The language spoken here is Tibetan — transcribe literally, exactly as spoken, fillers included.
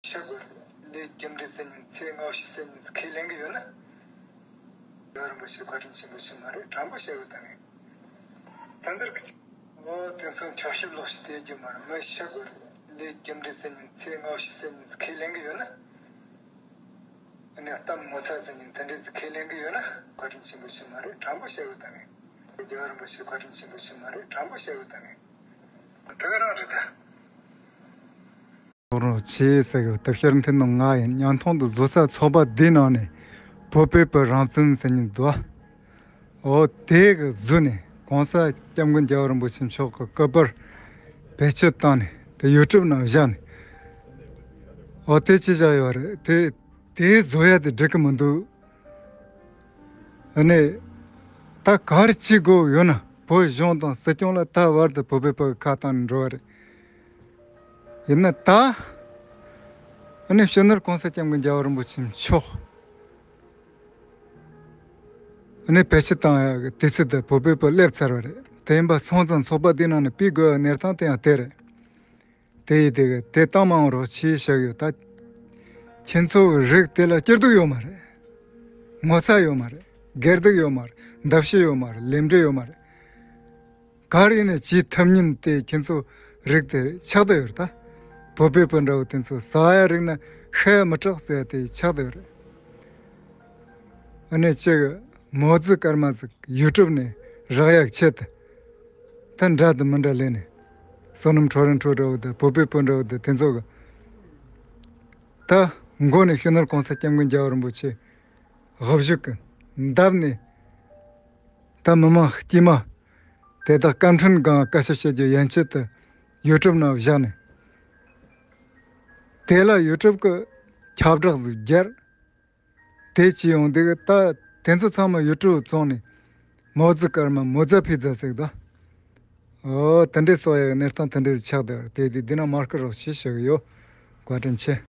ཤི་དགོས་རེད། ལས་རྒྱུ་འབྲས་ཟེར་མཁན་ཚེ་སྔ་ཕྱི་ཟེར་མཁན་ཁས་ལེན་གི་ཡོད་ན། རྒྱལ་བ་རིན་པོ་ཆེ་བཀའ་དྲིན་ཆེན་པོ་ཞིག་མ་རེད། དྲང་པོ་བཤད་དགོས་ད་ངས། ད་འདིར་གི་ཨོ་དེ་ཚོ་འཁྱོག་བཤད་ལོག་བཤད་བྱེད་རྒྱུ་མ་རེད། མི་ཤི་དགོས་རེད། ལས་རྒྱུ་འབྲས་ཟེར་མཁན་ཚེ་སྔ་ཕྱི་ཟེར་མཁན་ཁས་ལེན་གི་ཡོད་ན། ཨ་ནི་གཏམ་ངོ་ཚ་ཟེར་མཁན་དེ་འདྲས་ཁས་ལེན་གི་ཡོད་ན་བཀའ་དྲིན་ཆེན་པོ་ཞིག་མ་རེད། དྲང་པོ་བཤད་དགོས་ད་ངས། རྒྱལ་བ་རིན་པོ་ཆེ་བཀའ་དྲིན་ཆེན་པོ་ཞིག་མ་རེད། དྲང་པོ་བཤད་དགོས་ད་ངས། དེ་ག་རང་རེད་ད། རོགས་བྱེད་ཟེར་གི་སྟབས་ཤར་མཐུན་ནོ་ང་ཡིན། སྙན་ཐོང་དུ་བཟོ་ས་ཚོགས་པ་འདིའི་ནང་ནས་བོད་པའི་བུ་རང་བཙན་ཟེར་མཁན་འདུག། འོ་དེ་གི་བཟོས་ནས་གོང་ས་སྐྱབས་མགོན་རྒྱལ་བ་རིན་པོ་ཆེ་མཆོག་གི་སྐུ་པར་བེད་སྤྱོད་བཏང་ནས་དེ་ཡུ་ཊུབ་ནང་བཞག་ནས། འོ་དེ་ཅི་བཞག་ཡོད་རེད། དེ་དེ་བཟོ་ཡ་དེ་འགྲིག་གི་མི་འདུག། ཨ་ནི་ད་ག་རེ་བྱེད་དགོས་ཡོད་ན་བོད་གཞུང་དང་སྲིད་སྐྱོང་ལ་ད་བར་དུ་བོད་པའི་བུ་གི་ཁ་བཏང་ནས་འགྲོ་བ་རེད། ཡིན་ན་ད་ཨ་ནི་སྤྱི་ནོར་གོང་ས་སྐྱབས་མགོན་རྒྱལ་བ་རིན་པོ་ཆེ་མཆོག་ཨ་ནི་བེད་སྤྱོད་བཏང་ཡག་གི་དུས་ཚོད་དེ་བོད་པའི་བུ་སླེབས་ཚར་བ་རེད། དེ་ཡིན་པ་སོང་ཙང་ཚོགས་པ་འདི་ནང་ནས་ཕུད་དགོས་ཡག་གནས་སྟངས་དེ་ཡང་དེ་རེད། དེ་ཡིན་དེ་གི་དེ་བཏང་མ་འོང་རོགས་བྱེད་བཤད་ཡོད་ད། ཁྱེད་ཚོ་གི་རིགས་དེ་ལ་སྐྱིད་སྡུག་ཡོད་མ་རེད། ངོ་ཚ་ཡོད་མ་རེད། སྒེར་སྡུག་ཡོད་མ་རེད། འདུ་ཤེས་ཡོད་མ་རེད། ལས་འབྲས་ཡོད་མ་རེད། ག་རེ་ཡིན་ན་བྱེད་ཐུབ་མིན་དེ་ཁྱེད་ཚོ་རིགས་དེ་ཆགས་བསྡད་ཡོད་རེད་ད། བོད་པའི་བུ་འདྲ་བོ་དེ་ཚོ་ཟ་ཡ་རིག་ན་ཤ་ཡ་མི་དྲག་ཟེར་ཡ་དེ་ཆགས་བསྡད་ཡོད་རེད། ཨ་ནི་གཅིག་མོ་རྫི་སྐར་མ་ཟིག་ཡུ་ཊུབ་ནས་རག་ཡག་ཆེད་དུ། ད་འདྲ་དང་མི་འདྲ་ལས་ནས། བསོད་ནམས་ཁྲོ་རིན་ཁྲོ་འདྲ་བོ་དང་བོད་པའི་བུ་འདྲ་བོ་དང་དེ་ཚོ་གི། ད་མགོ་ནས་སྤྱི་ནོར་གོང་ས་སྐྱབས་མགོན་རྒྱལ་བ་རིན་པོ་ཆེ་དབུ་བཞུགས་ཀྱི་འདབས་ནས། ད་མི་མང་དཀྱུས་མ་དེ་དག་བཀའ་འཕྲིན་སྒང་བཀའ་ཞབས་བཤད་རྒྱུ་ཡན་ཆད་དུ་ཡུ་ཊུབ་ནང་བཞག་ནས། དེ་ལ་ཡུ་ཊུབ་ཀྱི་ཁྱབ་བསྒྲགས་ཟིག་བརྒྱབ། དེ་ཅི་ཡོང་དེ་གི་ད་དེ་ཚོ་ཚང་མ་ཡུ་ཊུབ་བཙོང་ནས་མོ་ཛི་ཀར་མ་མོ་ཛ་ཕི་ཛ་ཟེར་གི་འདུག། ཨོ་དེ་འདྲས་སོགས་ཡ་གི་གནས་སྟངས་དེ་འདྲས་ཆགས་བསྡད་པ་རེད། དེ་དེ་འདི་ན་མར་ཁུ་རོགས་ཞེས་བཤད་གི་ཡོད། བཀའ་དྲིན་ཆེ།